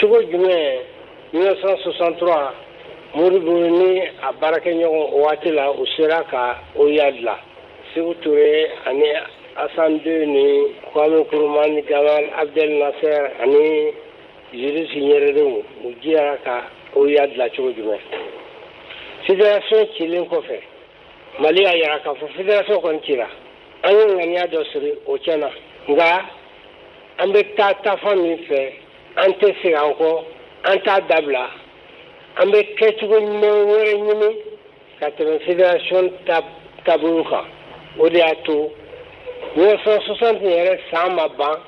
Cogo jumɛn 1963 Modibo ni a baarakɛɲɔgɔn o waati la, u sera ka OUA dilan? Sékou Touré ani Hassan II ni Kwame Nkrumah ni Gamal Abdel Nasser ani Julius Nyerere, u jɛra ka OUA dilan cogo jumɛn? Fédération cilen kɔfɛ, Mali y'a yira k'a fɔ fédération kɔni cira, an ye ŋaniya dɔ siri, o tiɲɛna, nka an bɛ taa taafan min fɛ, an tɛ segin an kɔ, an t'a dabila, an bɛ kɛcogo ɲuman wɛrɛ ɲini ka tɛmɛ fédération taabolo kan. O de y'a to 1960 yɛrɛ san ma ban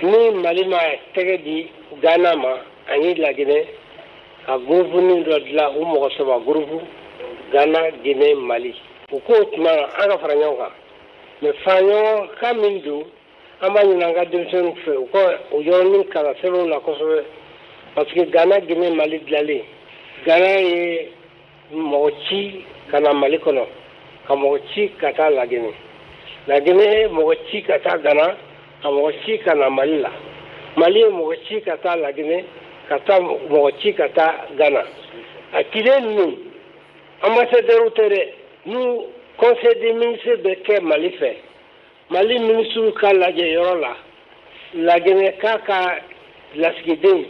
ni Mali ma tɛgɛ di Ghana ma ani Laginɛ ka groupe dɔ dilan, u mɔgɔ saba groupe, Ghana, Guinée, Mali. U k'o tuma na an ka fara ɲɔgɔn kan. Mais fara ɲɔgɔn kan min don, an b'a ɲini an ka denmisɛnninw fɛ, u ka o yɔrɔnin kalan sɛbɛnw na kosɛbɛ, parce que Ghana, Guinée, Mali dilanlen, Ghana ye mɔgɔ ci ka na Mali kɔnɔ, ka mɔgɔ ci ka taa Laginɛ, Laginɛ ye mɔgɔ ci ka taa Ghana, ka mɔgɔ ci ka na Mali la, Mali ye mɔgɔ ci ka taa Laginɛ, ka taa mɔgɔ ci ka taa Ghana. A ciden ninnu, ambassadeur tɛ dɛ. N'u conseil des ministres bɛ kɛ Mali fɛ, Mali ministre ka lajɛ yɔrɔ la, Laginɛ k'a ka lasigiden,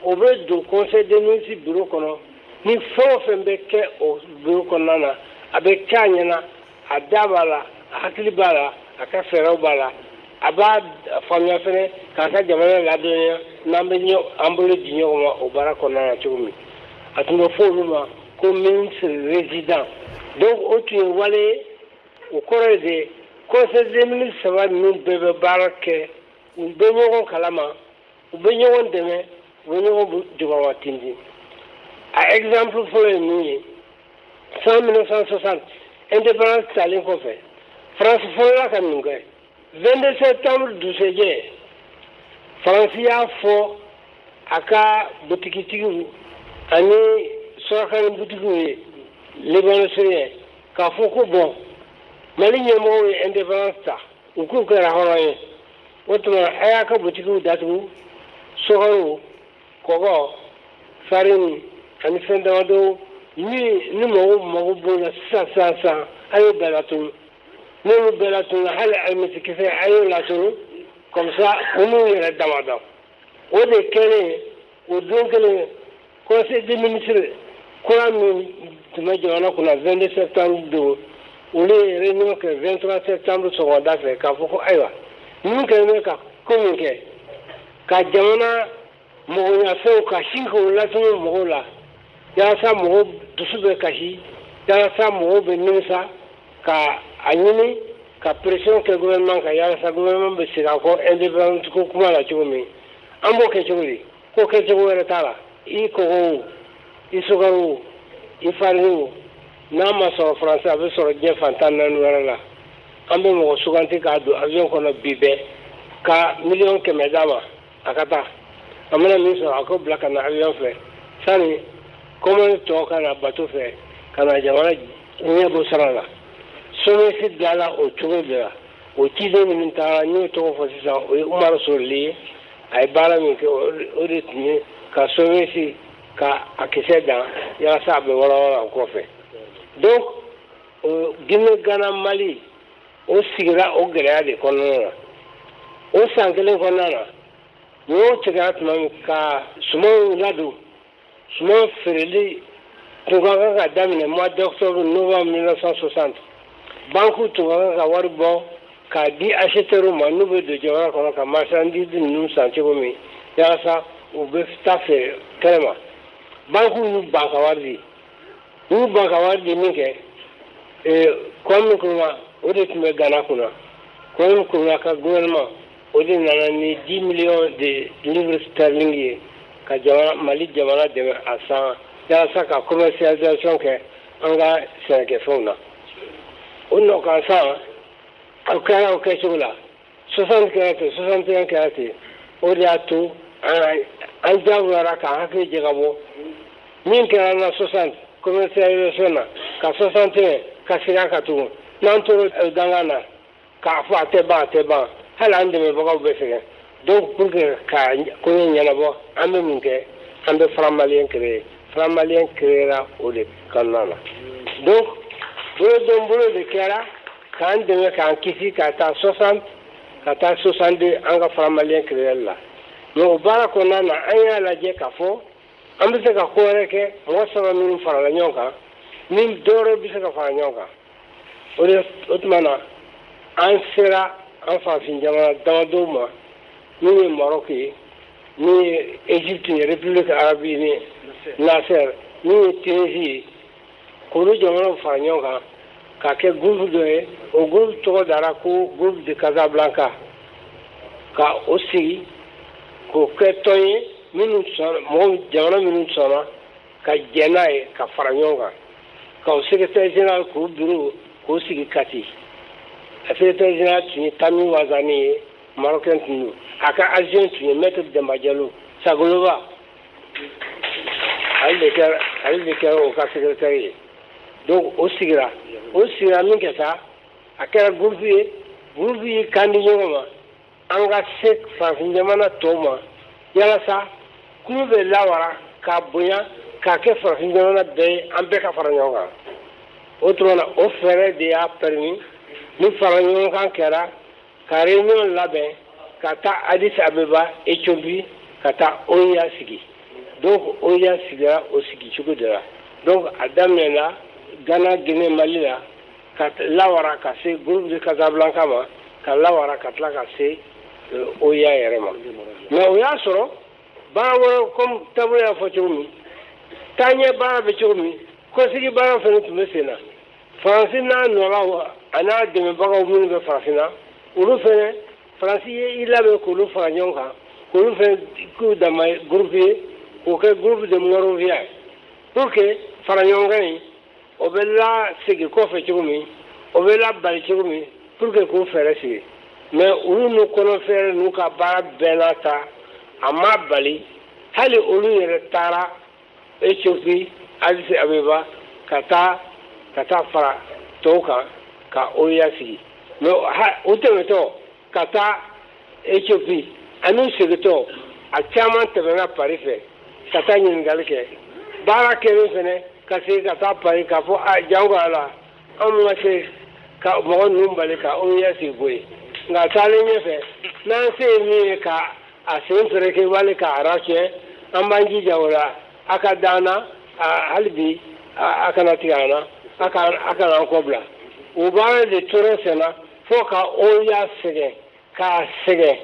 o bɛ don conseil des ministres bureau kɔnɔ. Ni fɛn o fɛn bɛ kɛ o bureau kɔnɔna na, a bɛ kɛ a ɲɛna, a da b'a la, a hakili b'a la, a ka fɛɛrɛw b'a la, a b'a faamuya fɛnɛ k'a ka jamana ladɔnniya n'an bɛ an bolo di ɲɔgɔn ma o baara kɔnɔna na cogo min. A tun bɛ fɔ olu ma ko ministre résident. Donc o tun ye wale ye. O kɔrɔ ye de, conseil des ministres saba ninnu bɛɛ bɛ baara kɛ, u bɛ ɲɔgɔn kalama, u bɛ ɲɔgɔn dɛmɛ, u bɛ ɲɔgɔn jukɔrɔma tintin. A exemple fɔlɔ ye min ye, san 1960 indépendance talen kɔfɛ, France fɔlɔla ka mun kɛ? 22 septembre dugusɛjɛ, Faransi y'a fɔ a ka butigitigiw ani surakani butigiw ye, Liban syrien, k'a fɔ ko bon, Mali ɲɛmɔgɔw ye indépendance ta, u k'u kɛra hɔrɔn ye, o tuma a y'a ka butigiw datugu, sukaro, kɔgɔ, farine ani fɛn damadɔ min ni mɔgɔw mago b'o la sisan sisan sisan, a y'o bɛɛ latunu. N'olu bɛɛ latunu, hali alimɛtikisɛ, a y'o latunu, comme ça u n'u yɛrɛ dama dɔn. O de kɛlen, o don kelen, conseil des ministres kura min tun bɛ jamana kunna 22 septembre don, olu ye réunion kɛ 23 septembre sɔgɔmada fɛ k'a fɔ ko ayiwa, ninnu kɛlen bɛ ka ko min kɛ ka jamana mɔgɔɲafɛnw ka sin k'o latunu mɔgɔw la, walasa mɔgɔw dusu bɛ kasi, walasa mɔgɔw bɛ nimisa, ka a ɲini ka pression kɛ gouvernement kan, walasa gouvernement bɛ segin a kɔ indépendance ko kuma la cogo min. An b'o kɛ cogo di? Ko kɛcogo wɛrɛ t'a la. I kɔgɔ o, i sukaro o, i farine o, n'a ma sɔrɔ Faransi, a bɛ sɔrɔ diɲɛ fan 14 wɛrɛ la. An bɛ mɔgɔ suganti k'a don avion kɔnɔ bi bɛɛ, ka miliyɔn 100 d'a ma, a ka taa, a mana min sɔrɔ, a k'o bila ka na avion fɛ, sani commande tɔ ka na bateau fɛ ka na jamana ɲɛbɔ sira la. SOMIEX dilanna o cogo de la. O ciden minnu taara, n y'o tɔgɔ fɔ sisan, o ye Umaru Soroli ye. A ye baara min kɛ, o de tun ye ka SOMIEX ka a kisɛ dan walasa a bɛ walawala o kɔfɛ. Donc Guinée, Ghana, Mali, o sigira o gɛlɛya de kɔnɔna na. O san kelen kɔnɔna na, ɲɔw tigɛra tuma min ka sumanw ladon, suman feereli tun ka kan ka daminɛ mois d'octobre, novembre 1960. Banque tun ka kan ka wari bɔ k'a di acheteurs ma, n'u bɛ don jamana kɔnɔ ka marchandise ninnu san cogo min, walasa u bɛ taa feere kɛnɛma. Banque y'u ban ka wari di. U y'u ban ka wari di min kɛ, Kwame Nkrumah, o de tun bɛ Ghana kunna. Kwame Nkrumah ka gouvernement, o de nana ni 10 millions de livres sterling ye ka jamana Mali jamana dɛmɛ a san, walasa ka commercialisation kɛ an ka sɛnɛkɛfɛnw na. O nɔ kan san, o kɛra o kɛcogo la. 60 kɛra ten, 61 kɛra ten. O de y'a to an jagoyara k'an hakili jagabɔ min kɛra na 60 commercialisation na, ka 61 ka segin a kan tugun. N'an tora dangan na k'a fɔ a tɛ ban, a tɛ ban, hali an dɛmɛbagaw bɛ sɛgɛn. Donc pour que ka koɲɛ ɲɛnabɔ, an bɛ mun kɛ? An bɛ Franc malien créer. Franc malien créera o de kɔnɔna na. Donc bolodon bolo de kɛra k'an dɛmɛ, k'an kisi ka taa 60, ka taa 62, an ka Franc malien créer la. Mais o baara kɔnɔna na, an y'a lajɛ k'a fɔ an bɛ se ka ko wɛrɛ kɛ. Mɔgɔ saba minnu farala ɲɔgɔn kan, ni dɔwɛrɛ bɛ se ka fara ɲɔgɔn kan, o de o tuma na an sera an farafin jamana damadɔw ma, min ye Maroc ye, min ye Égypte ye, République arabe ni Nasser, min ye Tunisie ye, k'olu jamanaw fara ɲɔgɔn kan ka kɛ groupe dɔ ye. O groupe tɔgɔ dara ko Groupe de Casablanca, ka o sigi k'o kɛ tɔn ye minnu sɔnna, mɔgɔw jamana minnu sɔnna ka jɛ n'a ye ka fara ɲɔgɔn kan, ka o secrétaire général k'o bureau k'o sigi Kati. A secrétaire général tun ye Tami Wazani ye, Marocain tun don. A ka adjoint tun ye maître Demba Diallo Sagoloba, ale de kɛra o ka secrétaire ye. Donc o sigira min kɛ sa, a kɛra groupe ye. Groupe ye kan di ɲɔgɔn ma, an ka se farafin jamana tɔw ma, yalasa kulu bɛ lawara k'a bonya k'a kɛ farafin jamana bɛɛ ye, an bɛɛ ka fara ɲɔgɔn kan. O tuma na, o fɛɛrɛ de y'a permis ni fara ɲɔgɔn kan kɛra ka réunion labɛn ka taa Addis Abeba, Éthiopie, ka taa OUA sigi. Donc OUA sigira o sigi cogo de la. Donc a daminɛna Ghana, Guinée, Mali la, ka lawara ka se Groupe de Casablanca ma, ka lawara ka tila ka se OUA yɛrɛ ma. Mais o y'a sɔrɔ baara wɛrɛ, comme taabolo y'a fɔ cogo min, taaɲɛ baara bɛ cogo min, kɔsigi baara fana tun bɛ sen na. Faransi n'a nɔlaw a n'a dɛmɛbagaw minnu bɛ farafinna, olu fana, Faransi ye i labɛn k'olu fara ɲɔgɔn kan, k'olu fana k'u dama groupe ye, k'o kɛ Groupe de Monrovia, pour que fara ɲɔgɔn kan in, o bɛ lasegin kɔfɛ cogo min, o bɛ labali cogo min, pour que k'o fɛɛrɛ sigi. Mais olu n'u kɔnɔfɛɛrɛ n'u ka baara bɛɛ n'a ta, a ma bali hali olu yɛrɛ taara Éthiopie, Addis Abeba, ka taa fara tɔw kan ka OUA sigi. Mais u tɛmɛtɔ ka taa Éthiopie ani u segintɔ, a caman tɛmɛna Paris fɛ ka taa ɲininkali kɛ. Baara kɛlen fɛnɛ, ka segin ka taa Paris k'a fɔ a jango a la, anw ma se ka mɔgɔ ninnu bali ka OUA sigi koyi, nka taalen ɲɛfɛ, n'an se ye min ye ka a sen fereke wali k'a racɛ, an b'an jija o la. A ka d'an na hali bi, a kana tigɛ an na, a kana an kɔ bila. O baara de tora sen na fo ka OUA sɛgɛn, k'a sɛgɛn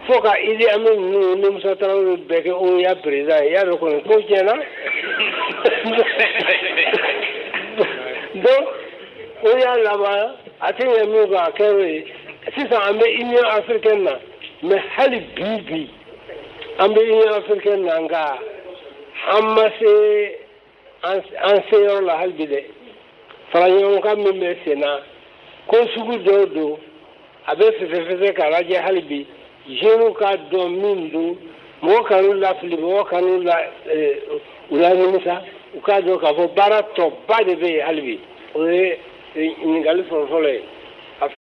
fo ka Idi Amin ninnu ni Musa Tarawele bɛɛ kɛ OUA président ye. I y'a dɔn kɔni ko tiɲɛna. Donc OUA laban a tɛ ɲɛ min kɔ, a kɛra o ye. Sisan an bɛ Union africaine na, mais hali bi bi an bɛ Union africaine na, nka an ma se an se yɔrɔ la hali bi dɛ. Fara ɲɔgɔn kan min bɛ sen na, ko sugu dɔw don, a bɛ fɛsɛfɛsɛ k'a lajɛ hali bi, jeunes ka dɔn min don, mɔgɔ kan'u lafili, mɔgɔ kan'u la u la nimisa, u k'a dɔn k'a fɔ baara tɔba de bɛ yen hali bi. O ye ɲininkali fɔlɔ-fɔlɔ ye.